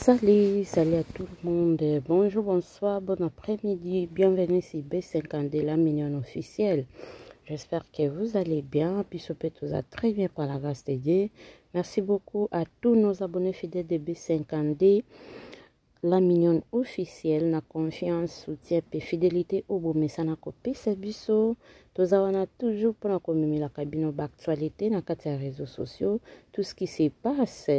Salut, salut à tout le monde. Bonjour, bonsoir, bon après-midi. Bienvenue sur B52, la mignonne officielle. J'espère que vous allez bien. Puis tout ça très bien par la grâce de Dieu. Merci beaucoup à tous nos abonnés fidèles de B52. La mignonne officielle na confiance, soutien pe fidélité au bomesana kopesa biso. Toza wana toujours mpona komemelaka bino ba actualité na kati ya réseaux sociaux, tout ce qui se passe,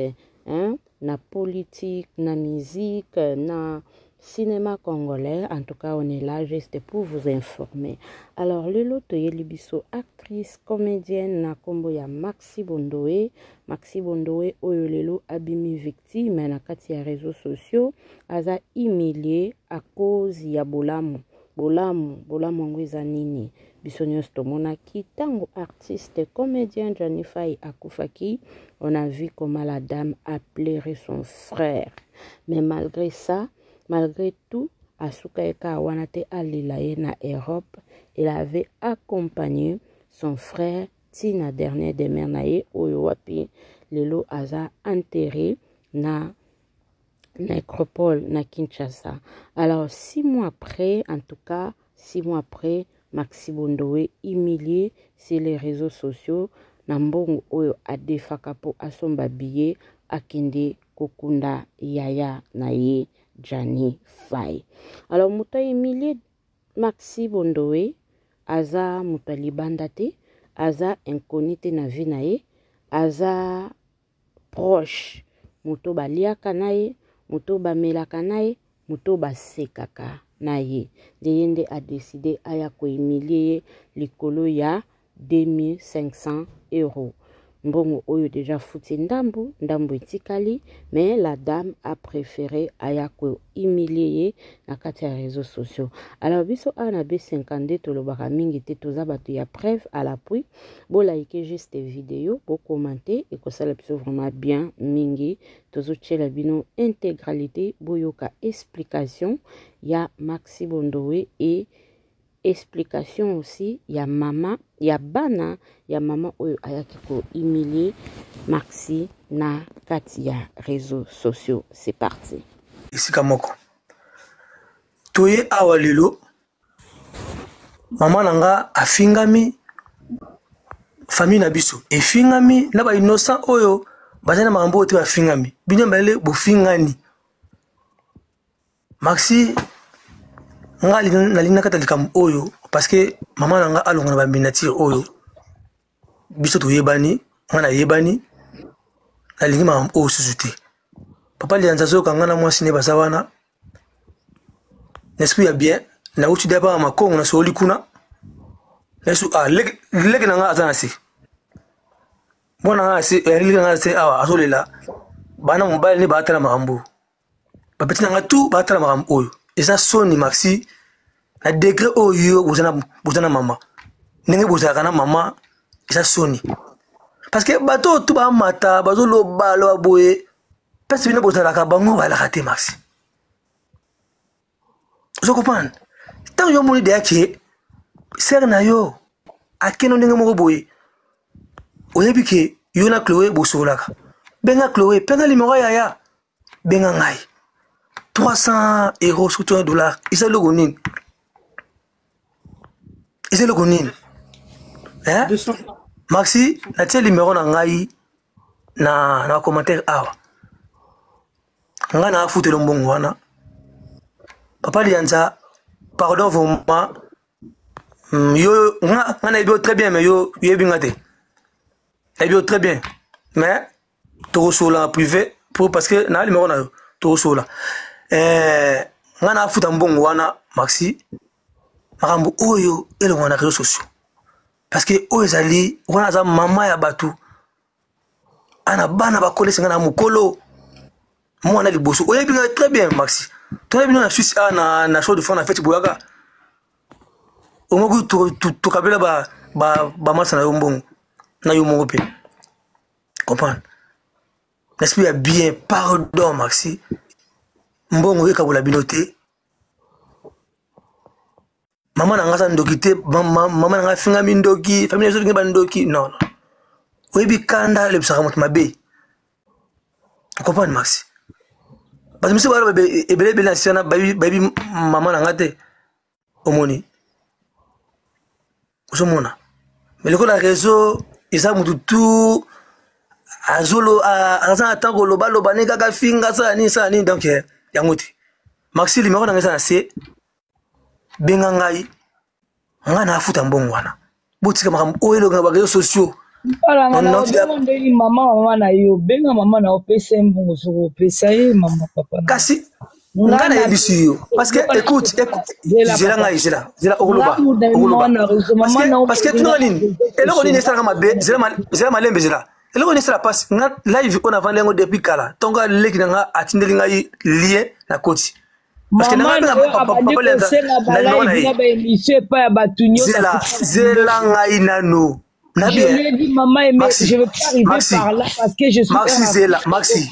hein, na politique, na musique, na cinéma congolais. En tout cas, on est là juste pour vous informer. Alors, lelo toyeli biso actrice comédienne na kombo ya Maxi Bondoe. Maxi Bondoe oyo lelo abimi victime na kati ya réseaux sociaux, aza humilié à cause ya bolamu. Bolamu, bolamu yango eza nini? Biso nyonso tomonaki ntango artiste comédien Johnny Faye akufaki, on a vu comment la dame a pleuré son frère. Mais malgré ça, malgré tout, asuka ye kaka wana te, alela ye na Europe. Il avait accompagné son frère ti na dernière demeure na ye oyo wapi lelo aza enterré na nécropole na Kinshasa. Alors 6 mois après, en tout cas 6 mois après, Maxi Bondowe humilié sur les réseaux sociaux na mbongo oyo adefaka mpo asomba billet akende kokunda yaya na ye Gianni Fay. Alors moto ahumilie Maxi Bondowe aza moto ya libanda te, aza inconnu te na vie na ye, aza proche, moto baliaka na ye, moto bamelaka na ye, moto basekaka na ye. Nde ye nde adécider aya kohumilie ye likolo ya 2500 euros, mbongo oyo deja futi ndambu, ndambu etikali. Mais la dame a préféré aya kohumilie ye na kati ya réseaux sociaux. Alors biso awa na B52 tolobaka mingi te, toza bato ya preuve à l'appui. Bolike juste vidéo, bokommente, ekosala biso vraiment bien mingi. Tozotiela bino intégralité, boyoka explication ya Maxi Bondowe et explication aussi ya mama ya bana ya mama oyo ayaki kohumilie Maxi na kati ya réseaux sociaux. C'est parti. Esika moko toye awa lelo, mama na nga afingami, famille na biso efingami na bainnocent oyo baza na makambo oyo te, bafingami. Bino mibale bofingani. Maxi, nga nalingi na kata likambo oyo parce que mama na nga alonga na baminiature oyo. Biso toyebani, nga nayebani, nalingi makambo oyo susu te. Papa Lianza azoyoka nga na mwasi ne baza wana na esprit ya bien. Nauti da pa makongo, nasoli kuna nasu. Ah, leke na nga aza na se, mwana nga na se, leke na nga na se awa azolela. Bana mobali ne baatala makambo, bapeti na nga tu baatala makambo oyo. Eza soni, Maxi, na degré oyo yo boza na mama, ndenge bozalaka na mama, eza soni parce que bato oyo tu bamata bazoloba loba boye, mpasi bino bozalaka, bango balaka te. Maxi, ozo comprendre? Ntango yo omoni deya ke sere na yo akende ndenge moko boye, oyebi ke yo na Chloé bosololaka, benga Chloé, penga limero yaya, benga ngai. 300 euros, surtout 1 dollar, eza eloko nini? Eza eloko nini, hein? Maxi, natie limero na ngai na commentaire awa. Ngai na afutela mbongo wana. Papa Lianza, pardon vraiment. Yo nga nayebi yo très bien, mais yo yoyebi nga te. Nayebi yo très bien, mais tokosola na privé pour parce que na numéro na yo tokosola. Nga na afuta mbongo wana. Maxi, makambo oyo elongwa na réseaux sociaux parce que oyo ezali wana aza mama ya bato, ana bana bakolesa nga na mokolo mwana liboso. Oyebi nga très bien, Maxi, toyebi bino na Suisse a na show de fond na fete boyaka omoki tokabela bamasa na yo mbongo na yo moko mpe comprendre l'esprit ya bien. Pardon, Maxi, mbongo ekabola bino te. Mama na nga aza ndoki te, mama na nga afingami ndoki, famille ezolingi bandoki. Non, non, oyebi kanda elobisaka moto mabe. Comprendre, Maxi? Bato misusu baloba ebele ebele na nsima bayebi mama na nga te. Omoni, ozomona, mais lokola réseau eza motu tu azolo aza na ntango kolobaloba ne kaka finga, sala nini, sala nini. Donc eh, yango te. Maxi, numéro na ngai eza na se, benga ngai, ngai na afuta mbongo wana. Botika makambo oyo elonga ba réseaux sociaux. Ndenge mama na yo, benga mama na opesa ye mbongo, soki opesa ye mama papa. Kasi ngai nayebisi yo, parce que écoute, zela ngai, zela, zela, okoloba, okoloba, parce que tunaka nini, eloko nini esalaka mabe. Zela malembe, zela. Eloko nini esala mpasi? Nga live oyo navandi yango depuis kala, ntongo aleki na nga atindeli ngai lien na koti. Parce que mama na yo abandi kosenga balive na baémission epai ya bato nyonso. Zela, zela ngai nano. Je lui ai dit, maman, mais Maxi, je ne veux pas arriver Maxi, par là parce que je suis Maxi, zela, Maxi.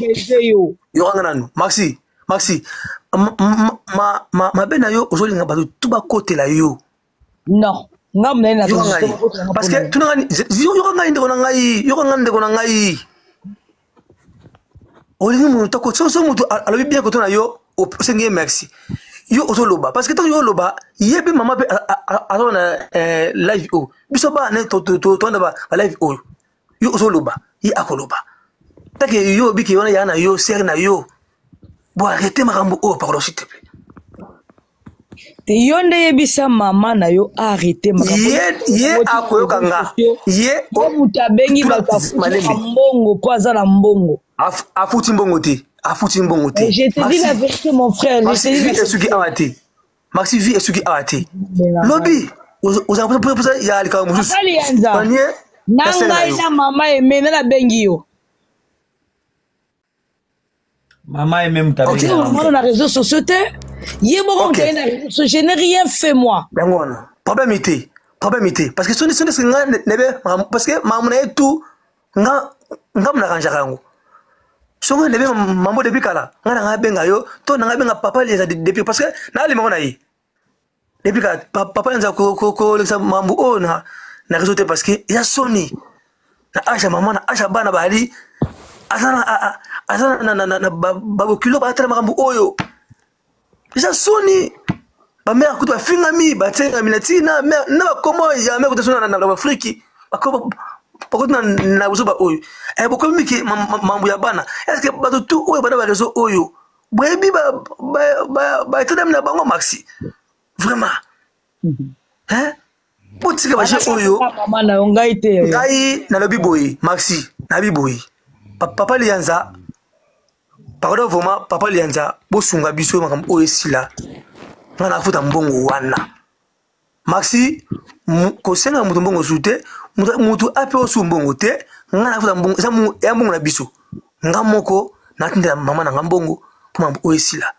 Yoranga nanu, Maxi, Maxi. Mabe na yo, ozolinga bato tu bakotela yo. Non. Nga mna na parce que tuna ngai, yoka ngai ndeko na ngai, yoka ngai ndeko na ngai. Olingi moto tako so so moto alobi bien koto na yo, osengi ye merci. Yo ozoloba parce que ntango yo oloba, ye mpe mama mpe aza na live oyo, biso bana toanda ba live oyo. Yo ozoloba, ye akoloba take yo obiki wana ya na yo sere na yo. Bo arrête makambo oyo, pardon, s'il te plaît. Te, yo nde yebisa mama na yo arrête makambo. Ye akoyoka nga ye. Moto abengi bato afuti mbongo mpo aza na mbongo. Afuti mbongo te, afuti mbongo te. Je te dis la vérité, mon frère. Maxi vie esuki awa te. Maxi vie esuki awa te. Lobi ozala mposa ya likambo mosusu. Na ngai na mama Emene nabengi yo. Mama Aimé Mutabenga. Mama na réseaux sociaux te. Ye moko moto na réseaux sociaux, je n'ai rien fait, moi. Yango wana. Problème te. Problème te. Parce que soni soni nga nebe, parce que mamu na ye tout nga nga mna ranjaka yango. Songo nebe mambo depuis kala. Nga na nga benga yo to na nga benga papa les depuis, parce que na limango na ye. Depuis kala papa nza ko ko ko lekisa mambo oyo na réseau te, parce que ya soni na âge ya mama, na âge ya bana bali aza na aza na babokilo baatala makambo oyo, eza soni. Bamare kutu bafingami, batiengami na ntina na bakoma ya mare kutu so na Baafriki bakoti na bozoba oyo. Bokomi miki mambo ya bana. Est-ce bato tu oyo bana bareseau oyo boyebi baetadami na bango? Maxi, vraiment, hein, botika baje oyo. Ngai te. Ngai nalobi boye, Maxi, nalobi boye, papa Lianza, pardon, vraiment, papa Lianza, bosunga biso makambo oyo esila. Ngai nafuta mbongo wana. Maxi, kosenga moto mbongo su te, motu ape osu mbongo te. Ngai nafuta mbongo, eza ya mbongo na biso. Nga moko natindela mama na nga mbongo mpo mambo oyo esila.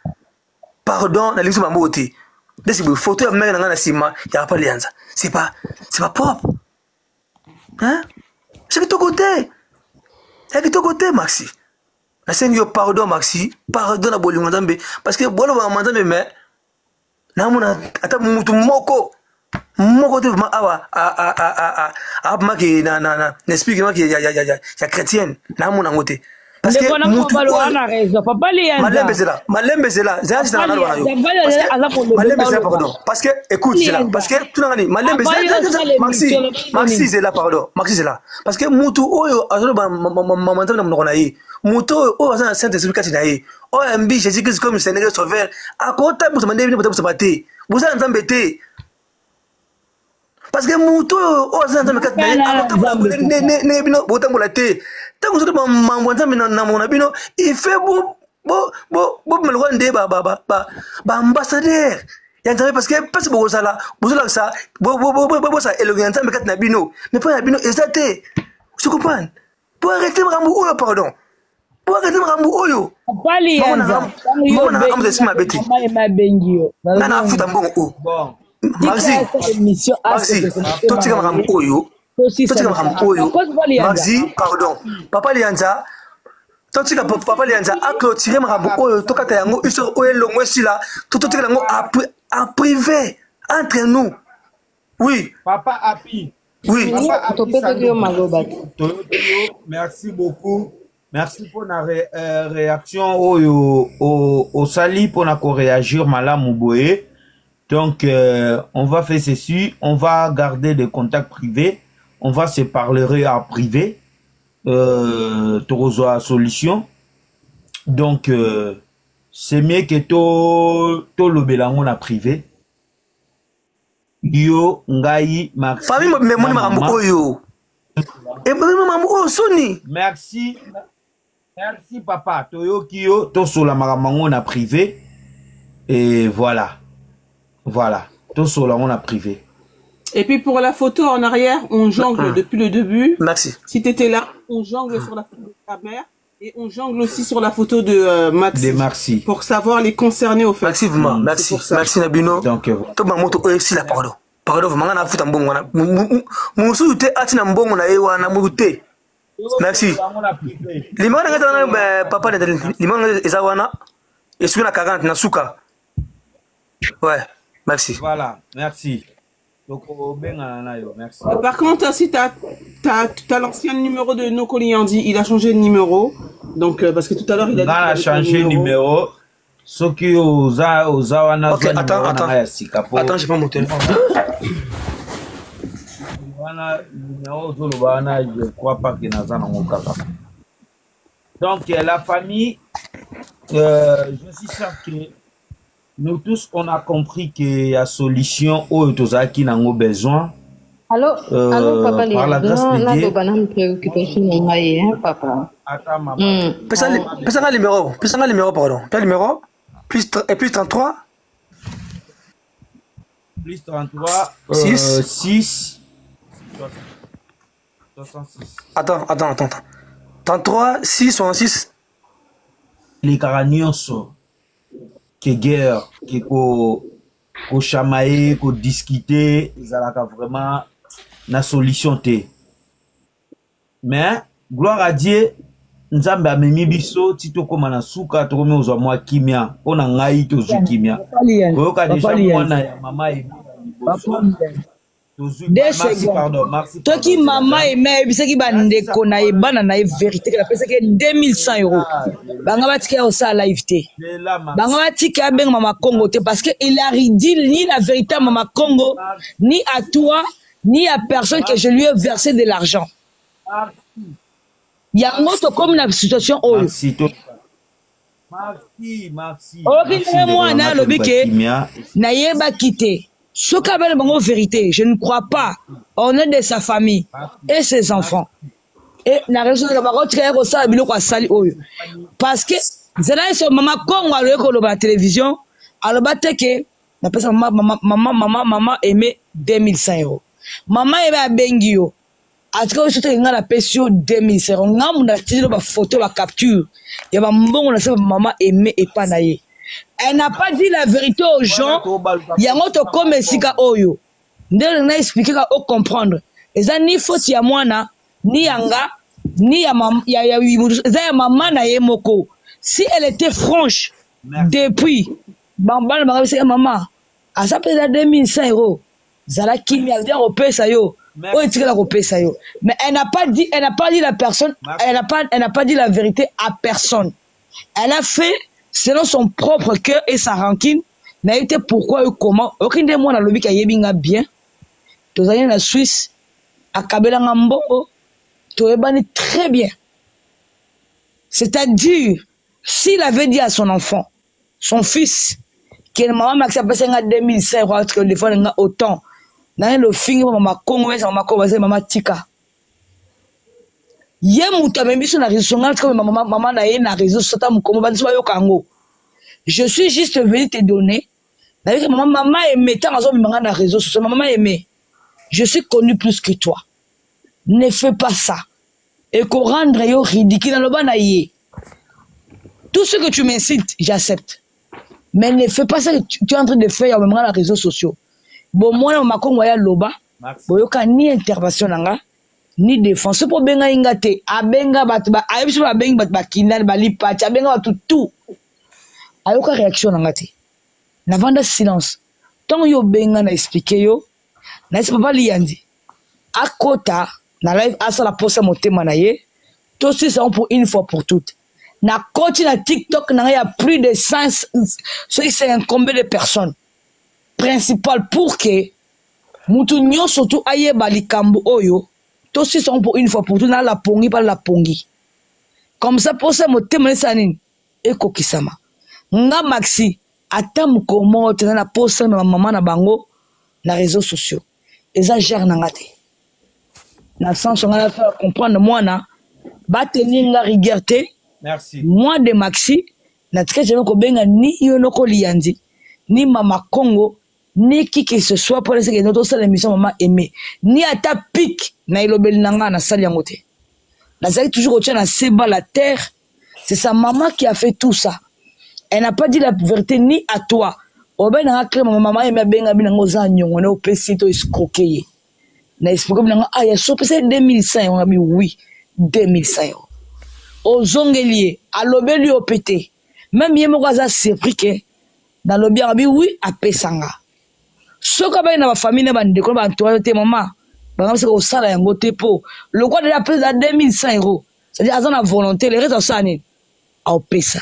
Pardon, nalingi so mambo oyo te. Ndesi boye photo ya mère na ngai na nsima ya papa Lianza, c'est pas propre, hein, c'est kitoko te, ya kitoko te. Maxi, nasengi yo pardon. Maxi, pardon na bolingo Nzambe, parce que bolobaka Nzambe, mais namona ata mutu moko moko te vraiment awa abamaki na esprit maki ya chrétienne, namona yango te. Parce que mutu malembe, zela, malembe, zela, zela, zela, naloba na yo malembe, zela, pardon, parce que écoute, zela, parce que tunanga nini, malembe, zela, Maxi, Maxi, zela, pardon, Maxi, zela, parce que mutu oyo azoloba mama Nzambe na monoko na ye, mutu oyo oyo aza na Saint Esprit kati na ye, oyo ayambi Jésus Christ comme Seigneur Sauveur, akotambusama nde bino botambusama te, boza na Nzambe te. Parce que moto oyo oyo aza na Nzambe kati na ye akotambola ndenge bino botambola te. Ntango ozoti mambo ya Nzambe na mona bino, il fait bobima lokola nde baambassadeur ya Nzambe, parce que mpasi bokozala bozolakisa, bosala elongi ya Nzambe kati na bino, mais mpo na bino eza te. Se comprendre po arrêter makambo oyo, pardon, po arrêter makambo oyo. Mama na nga esima mabe te, nga na afuta mbongo oyo. Maxi, Maxi, totika makambo oyo, totika makambo oyo. Maxi, pardon, papa Lianza, totika papa Lianza aclôturer makambo oyo, tokata yango histoire oyo, elongo esila, totikala yango en privé entre nous, oui. Papa Api. Oui. Papa Api. Topesaki yo maloba te. Toyoki yo, merci beaucoup. Merci pour la ré, réaction oyo osali pour na réagir malamu boye. Donc on va faire ceci, on va garder des contacts privés, on va se parler en privé tokozwa solution. Donc c'est mieux que to tolobela yango na privé. Yo ngai merci. Famille mobimba emoni makambo oyo. Emoni makambo oyo soni. Merci. Merci papa, toyoki yo tosola makambo yango na privé et voilà. Voilà, tosola yango na privé. Et puis pour la photo en arrière, on jongle depuis le début. Merci. Si tu étais là, on jongle sur la photo de ta mère et on jongle aussi sur la photo de Maxi. De Maxi. Pour savoir les concernés au fait. Merci vraiment, merci. Pour ça. Merci Nabino. Donc voilà. To ba moto oyo sila pardon. Pardon vraiment na futa mbongo wana. Mususu te ati na mbongo na ye wana mutu te. Merci. Limona nga eza wana papa na limona nga eza wana. Esuki na 40 na suka. Ouais, merci. Voilà, merci. Donc obengana na yo, merci. Par contre, si t'as t'as l'ancien numéro de Noko Liandi, il a changé de numéro. Donc parce que tout à l'heure il a dit Nga na qu'il avait changé pas de numéro. Soki oza wana Ok, zwa attends, numéro na attends. ngai ya sika po Attends, j'ai pas mon téléphone. Wana numéro ozoloba wana, je crois pas que naza nango kaka. Donc la famille, je suis sûr que nous tous on a compris qu'il y a solution oyo tozalaki nango besoin. Allô, allô, papa Par la Léon. grâce Non, de là, Dieu. je une préoccupation, hein, papa. Attends, maman. Pesa numéro, pesa numéro, pardon. Pesa numéro, plus, et plus 33. Plus 33, 6. 6. 66. Attends, attends, attends, attends. 33, 6, 66. Les nyonso ke guerre, ke ko kochamaye, kodiscute, ezalaka vraiment na solution te. Mais gloire à Dieu, Nzambe amemi biso ti tokóma na suka, tokomi kozwa mwa kimia. Mpo na ngai tozwi kimia. Koyoka déjà mwana ya mama Aimé na liboso. Tozwi Deux merci, secondes. pardon, merci, Toki pardon, mama Aimé ayebisaki bandeko na ye, bana na ye vérité ke napesaki ye 2100 euros. Bango batika ye kosala live te. Bango batika ye abenga Mama Congo te parce que il a dit ni la vérité à Mama Congo, ni à toi, ni à personne que je lui ai versé de l'argent. Yango tokomi na situation oyo. Merci, merci, merci. Oyoki Merci, ndenge mwana ndeko alobi ke Kimia. nayebaki te. Soki abele bango vérité, je ne crois pas. On est de sa famille et ses enfants. Et na raison na bango tika ye kosala biloko asali oyo. Parce que nzela yeso mama Congo aloyi koloba na télévision, aloba te ke napesa mama, mama, mama, mama, mama Aimé 2100 euros. Mama Aimé abengi yo. Atika oyo soki nga napesi yo 2100 euros. Nga mundu atindi ba photo, ba capture ya ba mbongo na se ba mama Aimé epa na ye. Elle n'a pas dit la vérité aux gens. Yango tokoma esika oyo. Ndenge na expliquer ka o comprendre. Eza ni faute ya mwana, ni ya nga, ni ya mam, ya, ya, eza ya mama na ye moko. Si elle était franche depuis, bana banga bisa mama, asa pesa 2100 euros. Zala kimia, vient kopesa yo. Merci. Oyo etikala kopesa yo. Mais elle n'a pas dit, elle n'a pas dit la personne, Merci. elle n'a pas dit la vérité à personne. Elle a fait selon son propre cœur et sa rancune. Nayebi te pourquoi ou comment. Oki nde mwana alobi ke ayebi nga bien. Tozali na Suisse, akabelanga mbongo, toyebani très bien. C'est-à-dire, s'il avait dit à son enfant, son fils, que maman Maxi apesa nga 2100 euros, parce que le téléphone nga autant. Naye lo fingi mama Congo, mama Congo, mama Tika. Ye moto amemi biso na réseau, nga tika mama, mama na ye na réseau, sota mokongo, ba biso bayoka yango. Je suis juste venu te donner. Nayebi ke mama, mama Aimé, ntango azobima nga na réseau sociaux, mama Aimé, je suis connu plus que toi. Ne fais pas ça. Et qu'on rendre yo ridicule, naloba na ye. Tout ce que tu m'insultes, j'accepte. Mais ne fais pas ça que tu es en train de faire, même dans les réseaux sociaux. Bon, moi, ma kongo ya loba, Merci. boyoka ni intervention nanga, ni défense. Po benga inga te, abenga bato ba, ayebi so ba bengi bato ba kindani, ba lipati, abenga bato tout. Ayoka réaction nanga te. Navanda silence. Tant yo benga na expliquer yo, na esi papa Liandi, akota na live asala posa motema na ye, Tosilisa yango pour une fois pour toutes. Nakoti na TikTok na ngai ya plus de 100 soki c'est combien de personnes principal pour que mutu nyonso tu ayeba likambo oyo. Tosilisa yango pour une fois pour toutes. Nalala pongi mpe alala pongi comme ça mposa motema esala nini ekokisama. Nga Maxi ata mokolo moko te na posa na mama na bango na réseaux sociaux, eza gere na nga te. Na sens nga na faire comprendre mwana bateni nga rigueur te. Merci. Moi de Maxi natika jamais kobenga ni yo noko Liyanzi ni mama Congo ni qui que ce soit pour essayer de tosala émission mama aimé ni ata pic na elobeli na nga nasali yango te. Nazalaki toujours kotia na seba la terre. C'est sa maman qui a fait tout ça. Elle n'a pas dit la vérité ni à toi. Obe na nga crème mama aimé abenga bina ngo za nyongo na opesi to escroquer ye. Na expliquer bina nga ah ya so pesa 2100 euros bi oui 2100 euros. Ozongeli ye alobeli yo pete. Même ye moko aza surpris que nalobi yango bi oui apesa nga. Soki abai na ba famille na ba ndeko na ba entourage te mama banga bisaka kosala yango te po lokwa deja apesa 2100 euros. C'est-à-dire aza na volonté le reste asala nini aopesa.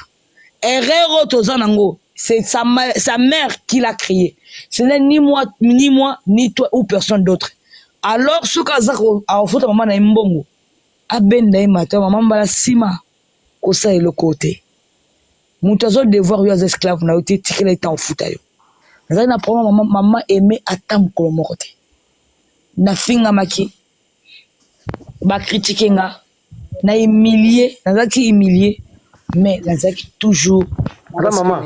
Erreur oyo toza nango, c'est sa mère qui l'a créé. Ce n'est ni moi, ni moi, ni toi ou personne d'autre. Alors soki aza akofuta mama na ye mbongo, abenda ye mata mama mbala nsima kosala eloko te. Moto azo devoir yo aza esclave na yo te, tikela ye ntango ofuta yo. Nazali na problème mama, mama aimé ata mokolo moko te. Nafingamaki, bakritike nga, na humilie, nazalaki humilie, mais nazalaki toujours na maman.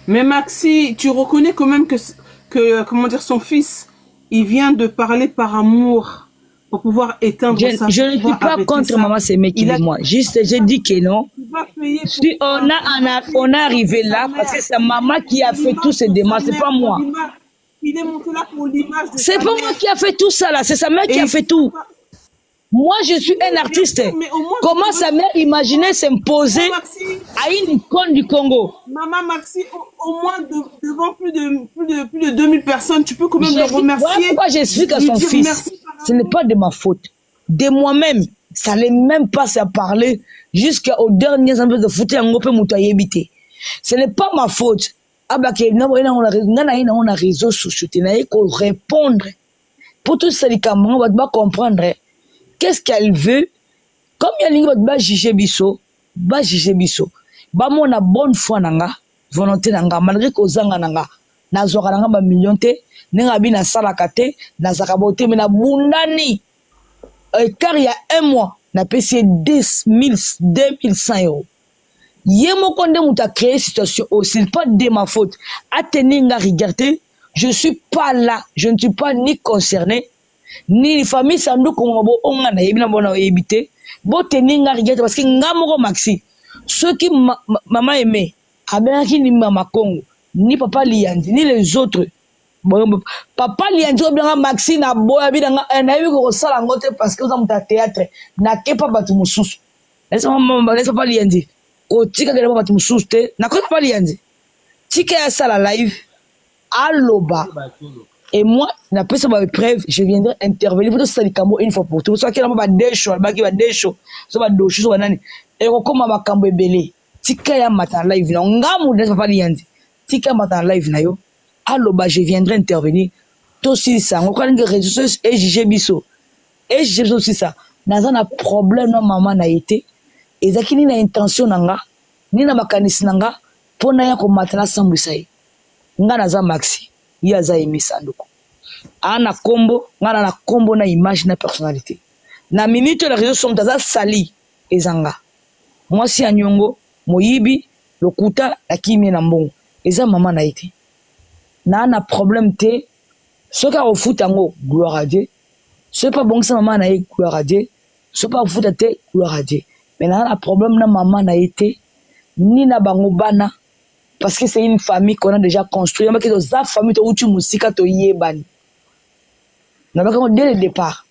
Mais Maxi, tu reconnais quand même que comment dire, son fils, il vient de parler par amour pour pouvoir éteindre Je, ça, je pour ne suis pouvoir pas arrêter contre ça. maman Semeki Il a moi. Juste, j'ai dit que non. Il va payer pour Si on a arrivé là, parce que c'est maman qui a fait tous ces démarches, c'est pas moi. Il est monté là pour l'image de C'est sa pas mère. moi qui a fait tout ça là, c'est sa mère qui Et a fait tout. pas Moi, je suis Mais un bien artiste. sûr, mais au moins, Comment tu sa mère imaginait s'imposer Maman Maxi, à une icône du Congo? Maman Maxi, au moins devant plus de 2000 personnes, tu peux quand même J'ai le dit, remercier. Voilà pourquoi j'explique à Lui son dire fils. merci par Ce n'est amour. pas de ma faute. De moi-même, ça n'allait même pas se parler jusqu'au dernier instant de foutre un peu mutu ayebite. Ce n'est pas ma faute. Ah bah, que, non, non, on a, non, non, on a réseaux sociaux, tu n'as qu'à répondre. Pour tout ça, les Camerounais, on va comprendre qu'est-ce qu'elle veut. Comme il y a une va juger biso, va juger biso. Ba mona bonne foi nanga, volonté nanga, malgré kozanga nanga, nazwaka nanga ba million te, ndenge abi nasalaka te, nazalaka boye te, mais na bundani. Écart il y a un mois, na pesi ye 2100 euros. Ye moko nde moto a créé situation oyo, ce n'est pas de ma faute. Ateni nga rigueur te, je suis pas là, je ne suis pas ni concerné, ni famille Sanduku ngobo onga na yebi na bona oyebi te. Boteni nga rigueur te parce que nga moko Maxi, ceux qui maman aimait, abengaki ni mama Congo, ni papa Liyanzi, ni les autres. Bon, bon, papa Liyanzi obengaka Maxi na boya bi na nga, na yebi kosala ngo te parce que oza moto ya théâtre, na kepa bato mosusu. Laisse maman, laisse papa Liyanzi. Kotika kele bato mosusu te, na koka papa Liyanzi. Tika ya sala live, aloba. Et moi, na pesa ba preuve, je viendrai intervenir pour ça likambo une fois pour toutes. Soit kela ba desho, ba ki ba desho, so ba dosho, so ba nani. Et kokoma makambo ebele. Tika ya mata live na ngamu de papa Liyanzi. Tika mata live na yo. Aloba, je viendrai intervenir. Tosi ça, on connaît les réseaux sociaux et juger biso. Et juger biso aussi ça. Naza na problème na maman na été. Ezaki ni na intention na nga, ni na makanisi na nga, po na ya komata na sambwisa ye. Nga naza Maxi, ye aza Aimé Sanduku. A na kombo, nga na na kombo na image na personnalité. Na minute na réseau sociaux aza sali ezanga. Mwasi ya nyongo, moyibi, lokuta na kimie na mbongo. Eza mama na ye te. Na na problème te. Soki akofuta yango, gloire à Dieu. Soki pa bongisa mama na ye, gloire à Dieu. Soki pa akofuta te, gloire à Dieu. Mais na na problème na mama na ye te, ni na bango bana, parce que c'est une famille qu'on a déjà construite. Yamba ke toza famille to uti musika to yebani. Na baka dès le départ.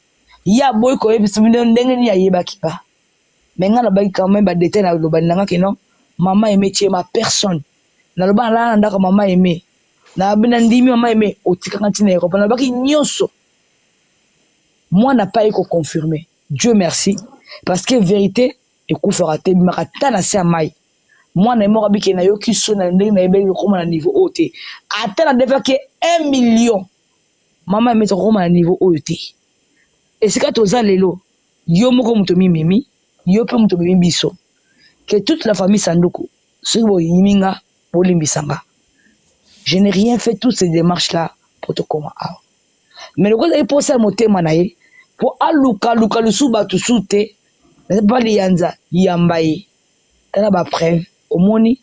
Ya boy ko yebisa bino ndenge ni ayebaki ba. Mais nga na baki quand même ba détail na loba nanga ke non, maman aimé tu es ma personne. Na loba la ndaka maman aimé. Na bina ndimi maman aimé otika nga tina Europe. Na baki nyonso. Mwana pa ye koconfirme. Dieu merci, parce que vérité ekufaka te, ebimaka ata na se ya mai. Mwana ye moko abike nayoki soni na ndenge nayebeli kokoma na niveau oyo te. Ata na defaki 1 million, mama emeti kokoma na niveau oyo te. Esika toza lelo, yo moko moto mimemi, yo mpe moto omemi biso. Que toute la famille Sanduku, soki boyimi nga, bolimbisa nga. Je n'ai rien fait toutes ces démarches là pour tokoma awa. Mais lokola ezali mposa ya motema na ye mpo alukaluka lisusu bato su te, papa Liyanza yamba ye. Tala ba preuve, omoni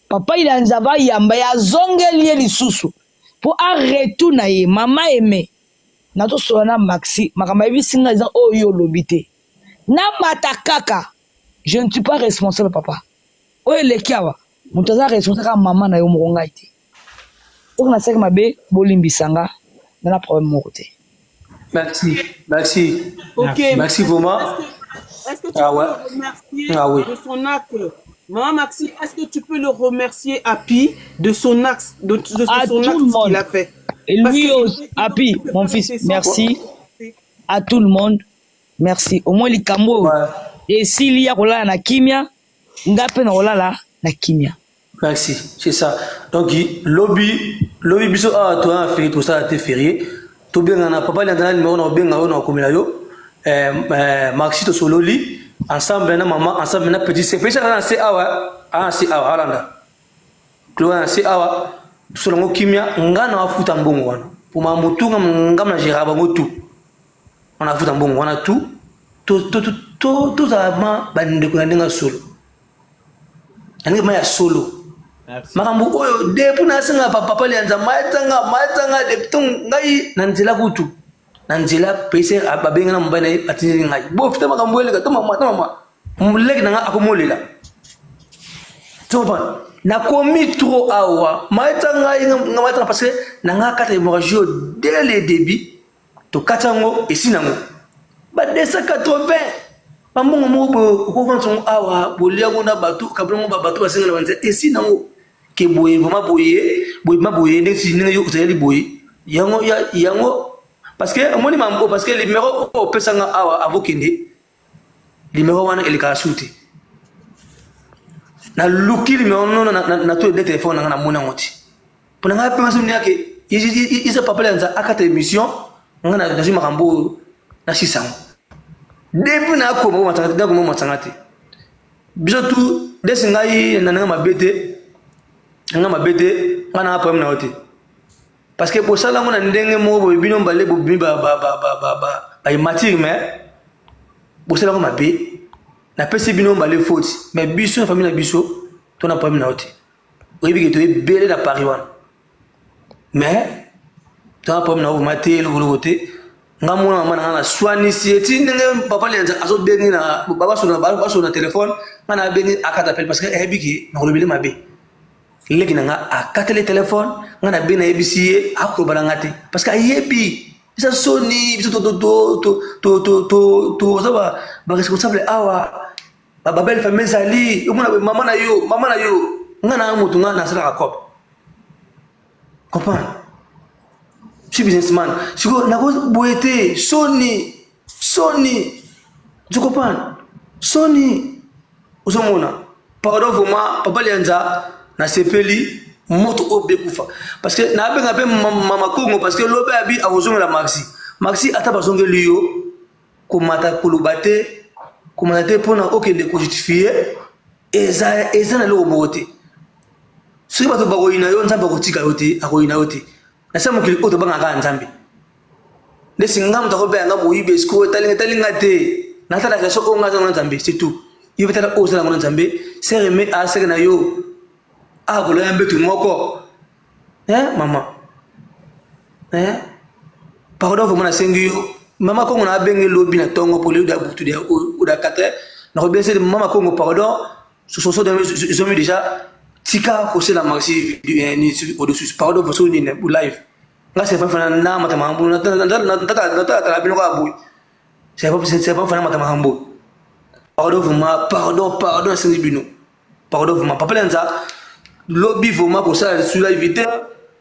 papa Liyanza va yamba ye, azongeli ye lisusu mpo aretour na ye. Mama Aime, nazosola na Maxi, makambo ayebisi nga eza oyo yo olobi te. Namata kaka, je ne suis pas responsable papa. Oyo eleki awa, moto aza responsable kaka mama na yo moko, ngai te. Soki nasalaki mabe, bolimbisa nga, na na problème moko te. Merci, merci. Ok. Merci vraiment. Est-ce que tu ah peux ouais. le remercier ah oui. de son acte? Maman Maxi, est-ce que tu peux le remercier, Happy, de son acte, de à son tout acte le monde. qu'il a fait? Et Parce lui que aussi, Happy, mon fils, merci. À tout le monde, merci. Au moins, likambo, Ouais. esili ya kolala na kimia, nga pe na kolala na kimia. Merci, c'est ça. Donc, lobi, lobi biso awa toza na férié, tosala te férié. Tobengana papa lianda na numéro na obenga yo na okomela yo. Maxi tosololi ensemble na maman, ensemble na petit C. Petit C na C awa, ah C awa alanda. Chloé na C awa, tosolongo kimia, nga na afuta mbongo wana. Pour ma mutu nga nga na gérer bango tout. On afuta mbongo wana tout. To to to to tozala ma bandeko na ndenge solo. Na ndenge ma ya solo. Makambo oyo depuis nasenga papa Lianza matanga matanga depuis ntongo ngai na nzela kutu na nzela pese babenga na mobali na ye batindeli ngai bofita makambo eleka to mama to mama leki na ngai akomolela tu comprends nakomi trop awa matanga ngai nga matanga parce que na ngai akata hémorragie oyo dès le début tokati yango esi nango ba 280 bambongo moko boye okovandisa yango awa bolia yango na bato okabela yango bato basenga na banzela esi nango ke boye vraimen boye boye vraimen boye ndeti ndenge yo ozaleli boye yango yango parce que omoni mambo parce que numéro oyo opesanga awa avokende numéro wana elekaka su te naluki numéro nono na to ede telefone nanga namoni yango te mpo na ngai mpe masomi yake eza papa lianza akata émission ngai nazwi makambo oyo nasisa yango depuis nakoma ko masanga te nakoma masanga te biso tu desi ngai na ndenge mabe te ngai mabe te ngai nanga problème na yo te parce que bosala yango na ndenge moko boye bino mbale bobimi baimmatire mais bosala yango mabe napesi bino mbale faute mais biso na famille na biso to na problème na yo te oyebi ke toyebele na paris wana mais to na problème na yo vraimen te eloko te nga mona mama na nga naswanisi ye ti ndenge papa lianza azobengi na basona telefone nga nabengi akata appel parce que ayebi ke nakolobele mabe leki na nga akateli telefone nga nabengi nayebisi ye akoloba na nga te parce que ayebi eza soni biso toza baresponsable awa babelle famille ezali omona mama na yo mama na yo nga na motu nga nasalaka cop comprendre je suis businessman sikoyo nako boye te soni soni tu comprends soni ozomona pardon vraiment papa lianza nasepeli moto oyo bekufa parce que nabenga mpe mama kongo parce que lobi abi akozongela maxi maxi ata bazongeli yo komata koloba te komata te mpona okende kojustifie eza eza na eloko moko te soki bato bakoyina yo nzambe akotika yo te akoyina yo te na se mokili oyo tobangaka kaka nzambe ndesi nga moto akobeya nga moyibi esiko etalinga etalinga te natala relation oyo nga aza na nzambe c'est tout yo mpe tala oyo oza nango na nzambe sere me aseke na yo akoloya mbetu moko eh mama eh pardon vraiment nasengi yo mama kongo na abenge lobi na tongo po lelo da butu da oda 4 heures nakobengisa mama kongo pardon sososo ezomi déjà tika kosela maxi au-dessus pardon parce que nini live nga c'est pas fana na mata makambo natatala bino kaka boye c'est pas fana mata makambo pardon vraiment pardon pardon nasengi bino pardon vraiment papa lenza lobi vraiment kosala lisusu live te.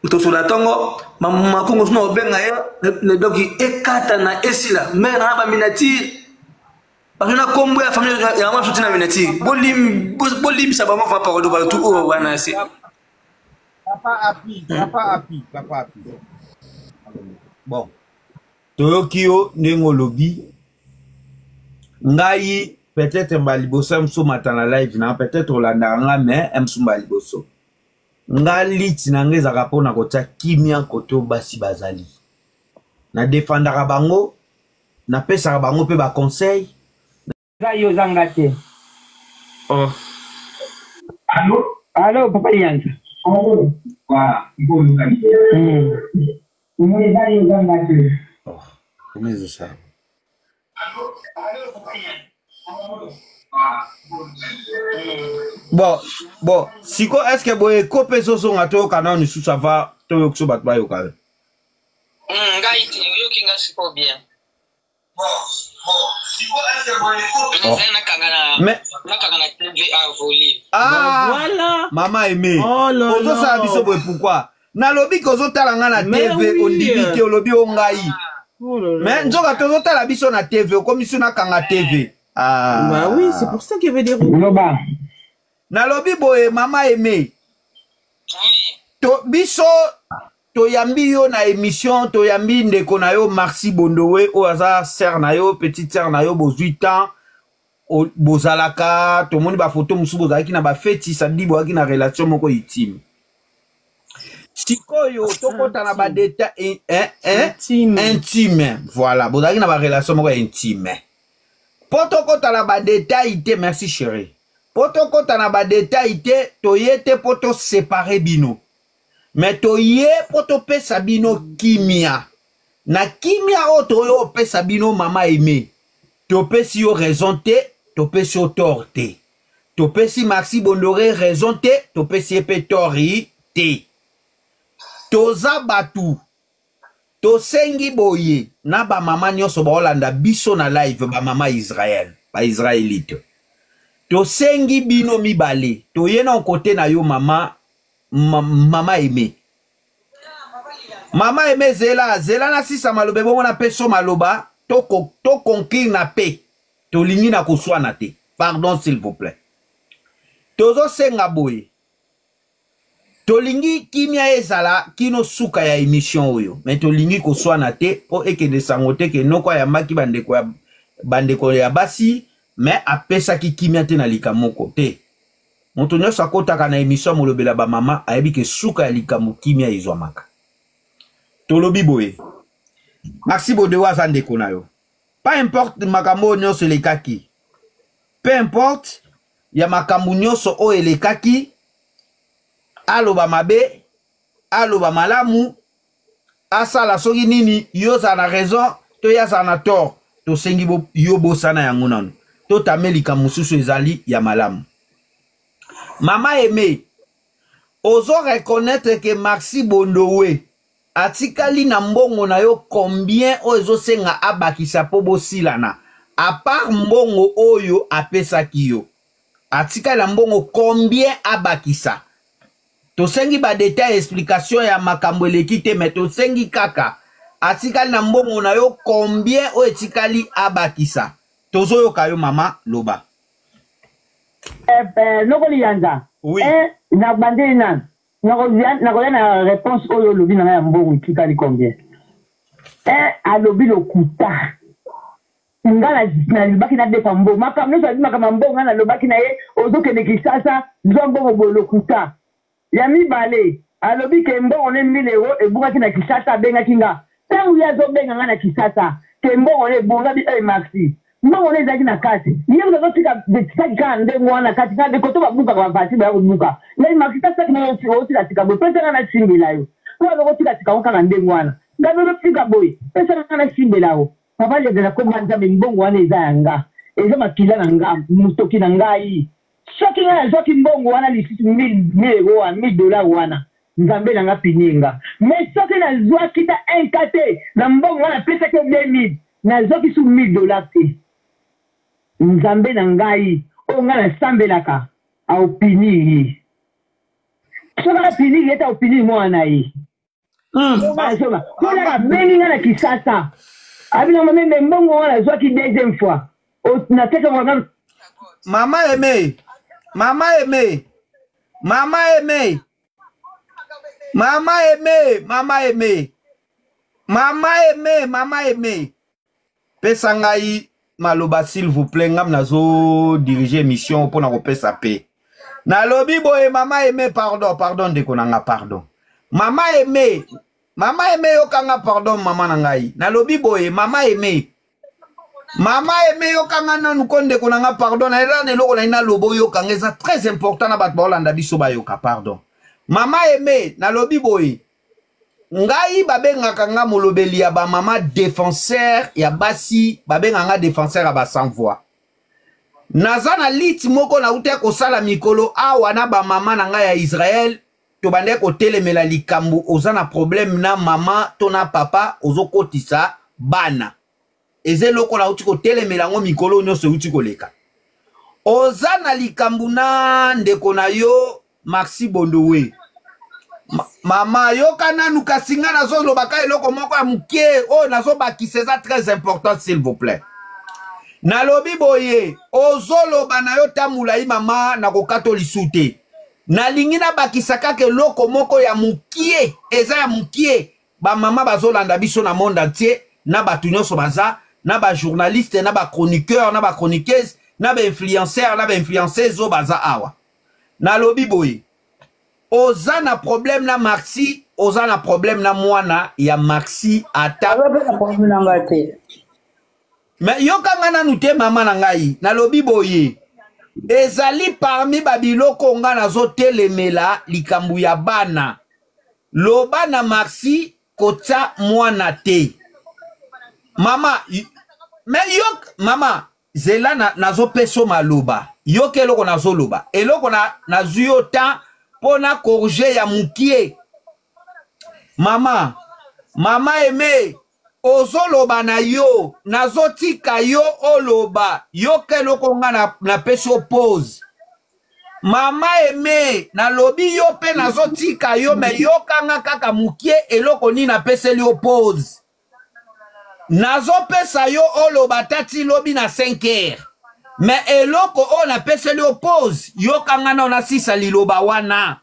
Tosola ntongo makongo suna obenga ye donc ekatana esila mare na baminature bato na kombo ya famille ya mama soki na minature bolimbisa bango va parole bato oyo wana se papa api papa api papa api bon toyoki yo ndenge olobi ngai peut-être mbala liboso ya mosu omata na live na peut-être olandaka nga mais ya mosu mbala liboso nga liti na nga ezalaka mpo na kotia kimia kote oyo basi bazali na defandaka bango napesaka bango mpe baconseil Eza yo oza nga te. Oh. Allo? Allo papa Liyanza. Allo. Voilà, sikoyo oyokani. Hmm. Eza yo oza nga te. Oh, comment ezosala? Bon, bon, siko est ce que boye eko mpe ezozonga toyoka nano lisusu ava toyoki so bato bayoka yo. Ngai te oyoki nga sikoyo bien. Oh. Mais ah, voilà. Mama aimé. Oh là Ozosala là. biso boye pourquoi? Nalobi ke ozotala nga na Mais TV oui. ondimi te olobi o ngai. Oh là là. Mais nzoka tozotala biso na TV okomi so nakanga TV. Ah. Bah oui, c'est pour ça qu'il y avait des robots. Loba. Nalobi boye mama aimé. To biso toyambi yo na émission toyambi ndeko na yo Marcy Bondowe oyo aza sœur na yo petite sœur na yo bozwi temps bozalaka tomoni bafoto mosusu bozalaki na bafeti samedi bozalaki na relation moko intime sikoyo tokɔta na badeta Intime. intime voilà bozalaki na barelation moko ya intime mpo tokɔta na badetail te merci chéri mpo tokɔta na badetail te toye te mpo tosepare bino me toye mpo topesa bino kimia na kimia oyo toye opesa bino mama aime topesi yo raison te topesi yo tort te topesi Maxi Bondore raison te topesi ye mpe tort te toza bato tosengi boye na bamama nyonso baolanda biso na live bamama Israel baisraelite tosengi bino mibale toye na kote na yo mama mama aime mama aime zela zela na sisa maloba ebongo na peso maloba toconclure na pe tolingi na koswana te pardon s'il vous plaît tozosenga boye tolingi kimia ezala kino suka ya émission oyo me tolingi koswana te mpo ekende sango te ke noko ayambaki bandeko ya basi me apesaki kimia te na likambo moko te moto nyonso akotaka na émission molobela bamama ayebi ke suka ya likambo kimia ezwamaka tolobi boye Maxi Bodewa aza ndeko na yo peu importe makambo oyo nyonso elekaki peu importe ya makambo nyonso oyo elekaki aloba mabe aloba malamu asala soki nini yo ozala na raison to ye azala na tort tosengi yo bosana yango nano totame likambo mosusu ezali ya malamu mama aime ozo reconnaître ke Maxi Bondowe atikali na mbongo na yo combien oyo ezosenga abakisa mpo bosilana à part mbongo oyo apesaki yo atikali na mbongo combien abakisa tosengi badetail explication ya makambo eleki te me tosengi kaka atikali na mbongo na yo combien oyo etikali abakisa tozoyoka yo mama loba Noko Liyanza. Oui. Na bandeli nanu nakoya na réponse oyo olobi na ngai ya mbongo etikali combien alobi lokuta nga nalobaki nadefa mbongo makambo nyonso alobi makambo ya mbongo nga nalobaki na ye ozokende Kinshasa zwa mbongo boye lokuta ya mibale alobi ke mbongo ne 1000 euro ebungaki na Kinshasa abengaki nga ntango ye azobenga nga na Kinshasa ke mbongo ne ebunga bi Maxi mbongo ne ezalaki na kati ye moto azotika saki kaka ndenge wana kati kaka koto babukaka bavati baya kobuka ngai Maxi ta saki nayo otikatika boye pesa nga nasimbela yo mpo aza kotikatika ngo kaka ndenge wana ngai ozotika boye pesa nga nasimbela yo papa Liyanza komba nzambe mbongo wana eza ya nga eza makila na nga motoki na ngai soki ngai nazwaki mbongo wana lisusu 1000 euro wana 1000 dollar wana nzambe na nga pini nga mais soki nazwaki ta 1 ka te na mbongo wana napesaki yo 2000 nazwaki su 1000 dollar te nzambe na ngai oyo ngai nasambelaka aopinir ye soki apinir ye te aopinir mwana na ye. Kuna babengi nga na Kisasa, abina mame, mbongo wana nazwaki deuxième fois nateka wana. Mama Aimé, mama Aimé, mama Aimé, mama Aimé, mama Aimé, mama Aimé, mama Aimé, pesa ngai maloba s'il vous plaît. Ngam nazo diriger émission mpona kopesa pe. Nalobi boye, mama Aimé, pardon, pardon, ndeko na nga, pardon. Mama Aimé, mama Aimé, yokanga, pardon, mama na ngai. Nalobi boye, mama Aimé, mama Aimé, yokanga nanu ko, ndeko na nga, pardon. Naza na eloko nai naloba, oyokanga, eza très important na bato baolanda biso bayoka. Pardon, mama Aimé. Nalobi boye, ngai babengaka nga molobeli ya bamama, défenseur ya basi, babengaka nga défenseur ya basans voix. Naza na lutte moko nauti kosala mikolo awa na bamama na ngai ya Israel. Tobandaki kotelemela likambo: oza na problème na mama to na papa, ozokotisa bana. Eza eloko nauti kotelemela yango mikolo nyonso euti koleka. Oza na likambo na ndeko na yo Maxi Bondowe. Mama, yoka nanu, kasi nga nazolobaka eloko moko ya moke oyo nazobakisa, eza très important, s'il vous plaît. Nalobi boye, ozoloba na yo ta molai, mama, nakokata lisu te. Nalingi nabakisa kaka eloko moko ya mokie, eza ya mokie. Bamama bazolanda biso na monde entier, na bato nyonso baza na bajournaliste, na bachroniqueur, na bachroniqueuse, na bainfluenceur, na bainfluenceuse oyo baza awa. Nalobi boye, oza na problème na Maxi, oza na problème na mwana ya Maxi, ata Aza mpe na problème na ngai te. Me yokanga nanu te, mama na ngai. Nalobi boye, ezali parmi babiloko nga nazotelemela, likambo ya bana. Loba na Maxi kotia mwana te, mama. Me yok, mama, zela, nazopesa yo maloba. Yoka eloko nazoloba, eloko nazwi yo temps mpo na corriger ya mokie. Mama, mama Aimé, ozoloba na yo, nazotika yo oloba. Yoka eloko nga napesi yo pause. Mama Aimé, nalobi yo mpe nazotika yo, me yokanga kaka mokie eloko nini napeseli yo pause. Nazopesa yo oloba tati lobi na 5 heures, me eloko oyo napeseli yo pause, yokanga nao nasisa liloba wana.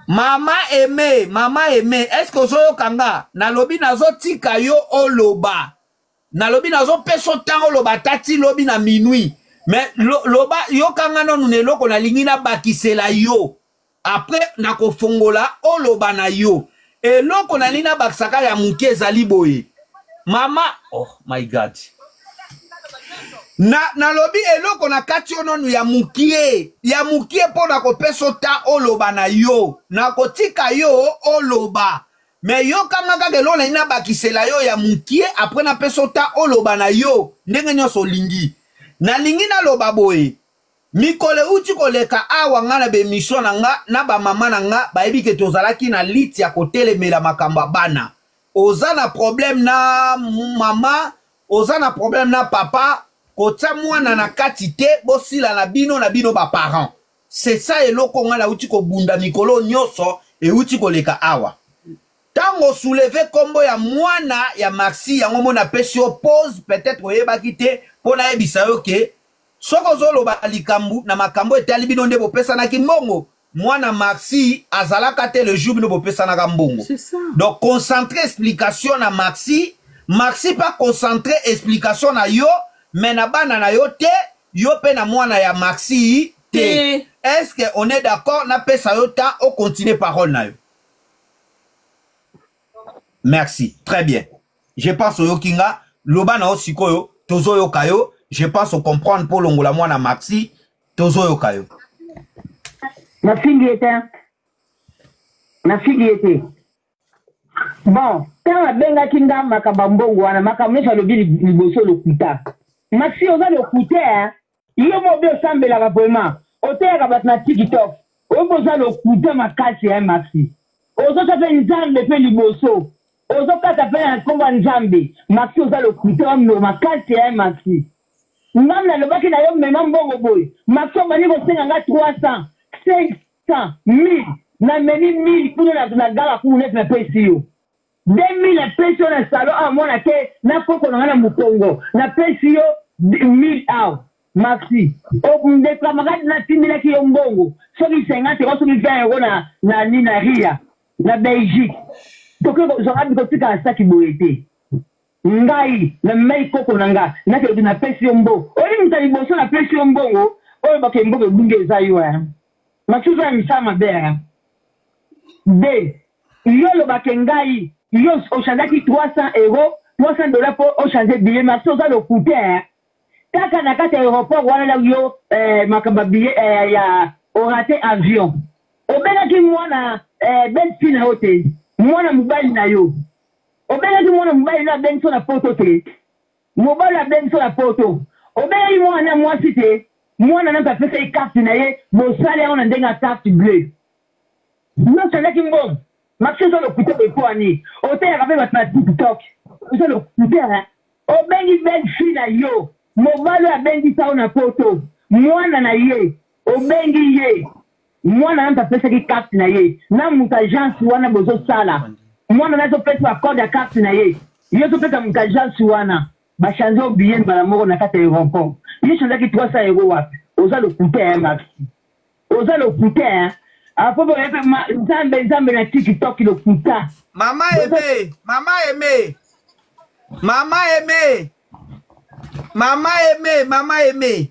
Mama Aimé, mama Aimé, est ce que ozoyoka nga? Nalobi nazotika yo oloba, nalobi nazopesa ntango oloba tati lobi na minuit, me loba, yokanga nanu na eloko nalingi nabakisela yo. Après nakofongola, oloba na yo. Eloko nalingi nabakisaka ya moke ezali boye, mama. Oh my God! Na nalobi eloko na kati yo nanu ya mokie, ya mokie, mpo na kopesa ta oloba na yo. Nakotika yo oloba, me yokanga kaka eloko nalingi nabakisela yo ya mokie. Après napesa ta oloba na yo ndenge nyonso olingi. Nalingi naloba boye, mikolo euti koleka awa, nga na baémission na nga na bamama na nga bayebi ke tozalaki na lutte ya kotelemela makambo ya bana. Oza na problème na mama, oza na problème na papa, kotia mwana na kati te. Bosila na bino na bino baparent, c'est ça eloko nga nauti kobunda mikolo nyonso euti koleka awa. Ntango soulever nkombo ya mwana ya Maxi, yango mo napesi yo pause. Peut-être oyebaki te, mpo nayebisa yo ke soki ozoloba likambo na makambo etali bino nde bopesanaki mbongo, mwana Maxi azalaka te le jour bino bopesanaka mbongo. Donc concentre explication na Maxi, Maxi pa concentre explication na yo, mais na bana na yo te, yo mpe na mwana ya Maxi te. Est ce que on est d'accord? Napesa yo temps ocontinue parole na yo. Merci, très bien. Je pense oyoki nga. Loba na yo sikoyo, tozoyoka yo. Je pense ocomprendre mpo longola mwana Maxi. Tozoyoka yo. Nafingi ye te, nafingi ye te. Bon, ntango abengaki nga makambo ya mbongo wana, makambo nyonso alobi liboso lokuta. Maxi, oza lokuta. Yo mobi osambelaka vraiment, oteyaka bato na TikTok, oyoki oza lokuta makasi ya Maxi. Ozotya mpe Nzambe mpe liboso, ozokata mpe na nkombo ya Nzambe. Maxi, oza lokuta wa minoko makasi ya Maxi. Ngam nalobaki na yo mema mbongo boye, Maxi obandi kosenga nga 300, 500, 1000. Namemi 1000 kuna na gare ya Kulu Nef, napesi yo. 2000 napesi yo na salon awa mwana ke na koko na ngai na mokongo napesi yo 1000 awa maxi ndeklamaka natindelaki yo mbongo soki 50 euro soki 20 euro na na nini na ria na belgique tokoki kozwaka bikotikala saki boye te Ngai na memaki koko na nga nakende na pesi yo mbo oyebi moto ya liboso na pesi yo mbongo oyo bake mbongo ebungi eza yo hein maxi oza na misala mabe hein de yo oloba ke ngai yo ochangeaki 300 euro 300 dollars po ochange billet maxi oza lokute hein kaka na kati ya aeroport wana na yo eh, makambo ya billet eh, ya orate avion obengaki mwana eh, belle fille na yo te mwana mobali na yo Obengaki mwana mobali no abengi so na poto te mobali abengi so na poto obengaki mwana na mwasi te mwana na mpe apesaki carte na ye bosali yango na ndenge ya carte bleu yo osalaki mbongo maxi oza lokuta boye mpo ani oteyaka mpe bato na tiktok oza lokuta obengi belle fille na yo mobali oyo abengisa yo na poto mwana na ye obengi ye Mwana nanu apesaki carte na ye na mutu agence wana bozo sala mwana nazo pesa ba code ya carte na ye yo ozo pesa mutu agence wana ba change yo billet mbala moko na kati ya aeroport yo changeaki 300 euro wapi oza lokuta hein maxi oza lokuta hein apo boye pe nzambe nzambe na tiktok lokuta mama aime mama aime mama aime Mama Aime, mama Aime.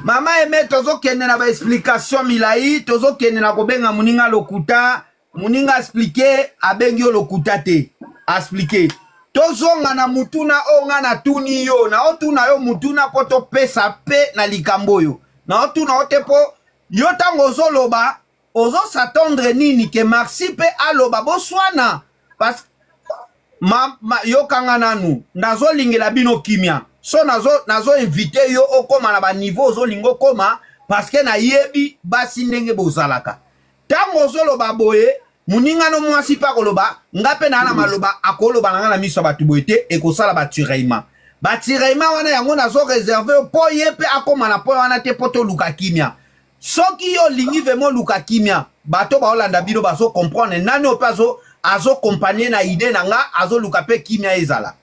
Mama Aime tozokende na ba explication milai, tozokende na kobenga moninga lokuta, moninga explique abengi yo lokuta te. Explique. Tozonga na mutuna oyo nga natuni yo, na otuna yo mutuna mpo topesa pe na likambo oyo. Na otuna yo te mpo yo ntango ozoloba ozo s'attendre nini ke Maxi pe aloba boswana parce ma, ma, yokanga nanu nazolingela bino kimia so nazo, nazo invite yo okoma na baniveau ozolinga okoma parce que nayebi basi ndenge bozalaka ntango ozoloba boye moninga no mwasi mpe akoloba nga mpe naa na maloba akoloba na nga na miso ya bato boye te ekosala batiraillement batiraillement wana yango nazo reserve mpo ye mpe akoma na point wana te mpo toluka kimia soki yo olingi vraimen oluka kimia bato baolanda bino bazo comprendre nani oyo mpe azo azokompagne na ide na nga azoluka mpe kimia ezala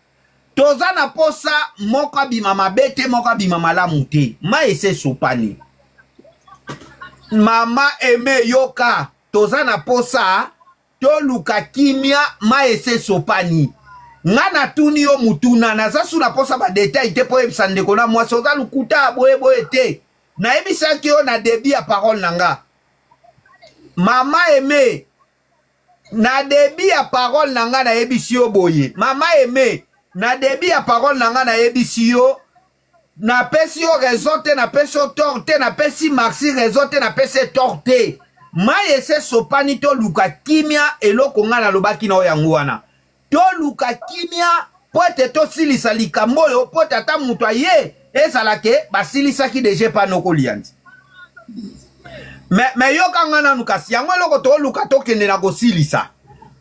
toza na posa moko abima mabe te moko abima malamu te mai ese esopani mama eme yoka toza na posa toluka kimia mai ese esopani nga natuni yo mutuna naza su na posa badetail te mpo oyebisa ndeko na mwasi oza lokuta boye boye te nayebisaki yo na debut ya parole na nga mama aime na debut ya parole na nga nayebisi yo boye mama aime na debut ya parole na nga nayebisi yo napesi yo raison te napesi yo tort te napesi maxi raison te napesi ye tort te mai ese esopani toluka kimia eloko ngai nalobaki na yo yango wana Toluka kimia mpo ete tosilisa likambo oyo mpo ete ata moto aye ezala ke basilisaki deja epa noko lianzi. Me, me yoka nga nanu kasi yango eloko toluka tokende na kosilisa.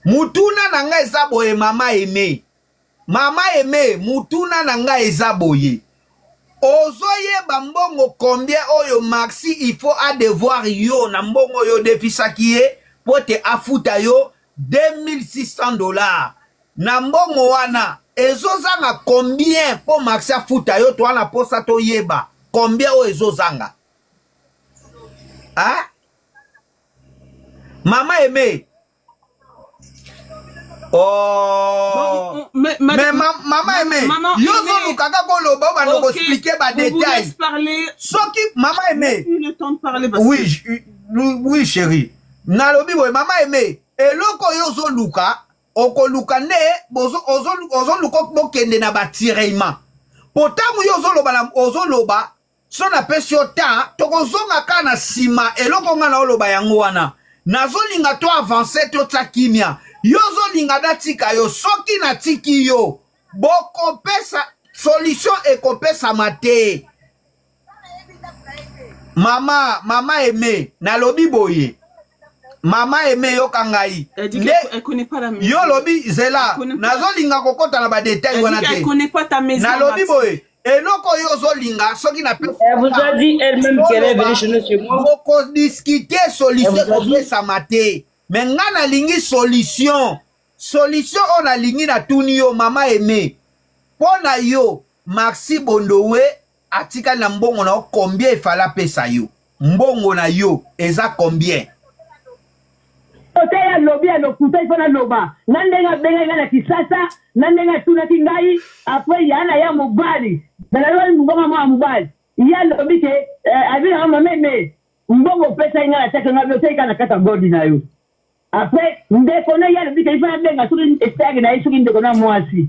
Mutuna na nga eza boye mama Aime. Mama Aime, mutuna na nga eza boye. Ozoyeba mbongo combien oyo Maxi il faut a devoir yo na mbongo oyo odefisaki ye mpo ete afuta yo 2600 dollars na mbongo wana ezozanga combien mpo maxi afuta yo toa na posa toyeba combien oyo ezozanga ah? mama aime Oh. Mais, mais ma, mama aime yo ozoluka kaka oloba obanda koexplike badetail soki mama aime oui, oui chérie Nalobi boye mama aime eloko oyo ozoluka okoluka nde ozoluka bokende na batiraillement po ntango yo ozoloba ozoloba so napesi yo ta tokozonga kaka na nsima eloko ngai naoloba yango wana nazolinga to avance totya kimia yo ozolinga natika yo soki natiki yo bokopesa solution ekopesama te Mama, mama aime, nalobi boye. Mama aime yoka ngai. Nde yo lobi zela, nazolinga kokota na ba detail wana te. Nalobi boye, eloko oyo ozolinga soki na Elle vous a dit elle-même qu'elle est venue chez nous chez moi. Okodiscuter solution ekopesama te. Mais nga nalingi solution. Solution oyo nalingi natuni yo mama Aime, mpo na yo Maxi Bondowe atikali na mbongo na yo combien efale apesa yo? Mbongo na yo eza combien? Ote ya lobi ya lokuta il faut naloba na ndenge abengaki ngai na Kisasa na ndenge atunaki ngai après ya na ya mobali nalobaki mongonga mwana mobali ye alobi ke eh, abi na nga mama Aime mbongo opesaki ngai natiaki ngai otiaki kaka na kati ya godi na yo après ndeko na ye alobi ke il faut nabenga soki esaki na ye soki ndeko na mwasi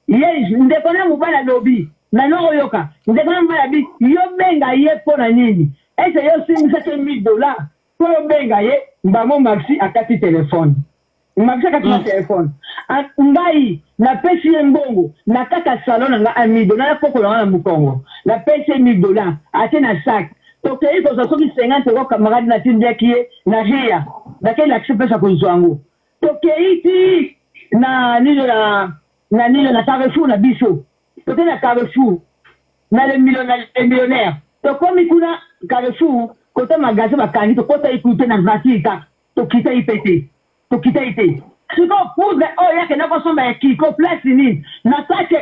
ye ndeko na mobali alobi nano oyoka ndeko na mobali abi yo benga ye mpo na nini ese yo osimbisaki 1000 dollars mpo obenga ye mbamo maxi akati telefone maxi akati na telefone ngai napesi ye mbongo na kati ya salon na ngai amido na koko na ngai na mokongo napesi ye 1000 dollars atie na sac tokei kozwa soki 50 euro camarade natindiaki ye na ria nakei lakisi mpesa kozwa yango tokei ti na nino na na nino na carrefour na biso tokei na carrefour na le millionnaire, le millionnaire. Tokomi kuna carrefour kota magasin bakangi tokotaki kutu te na voiture kaka tokitaki mpe te tokitaki te sikoyo poudre oyo akenda kosomba ya kiko place nini na kati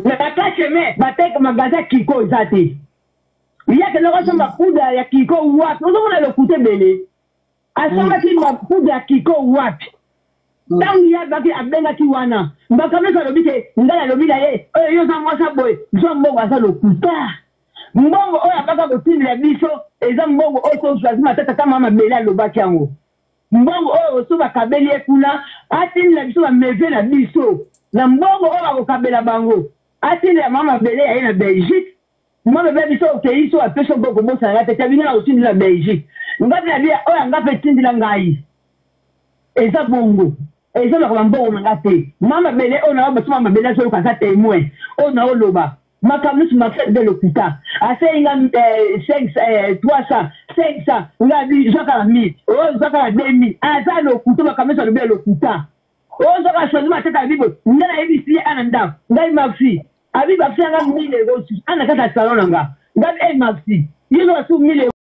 na kati me bateka magasin ya kiko eza te ye akenda kosomba poudre ya kiko wapi ozomona lokuta ebele asombaki poudre ya kiko wapi ntango ye abaki abengaki wana mbakamesi alobi ke ngai alobi na ye oyo yo oza mwasi boye zwa mbongo aza lokuta mbongo oyo abaka kotindela biso eza mbongo oyo tozwazi matata ta mama mabele alobaki yango mbongo oyo so bakabeli ye kuna atindela biso bameve na biso na mbongo oyo bakokabela bango atindela mama mabele ya ye na belgique Mwana bia biso okeyi so apesi yo kobosana nga te te bino na kotindela Belgique nga pe na bia oyo nga pe tindela ngai eza bongo eza makambo ya mbongo na nga te mama mabele oyo na bato mama mabele azoyoka aza temoin oyo na oloba makambo nyonso mafe nde lokuta asengi nga 300 500 nga bi zwa kaka 1000 oyo zwa kaka 2000 aza lokuta makambo nyonso alobi ya lokuta oyo zwa kaka changement ateka bibo nga nayebisi ye ana ndako ngai maxi Abi bapesa nga 1000 euros susu ana kaka salon na nga. Nga eh Maxi, yo zo su 1000 euros.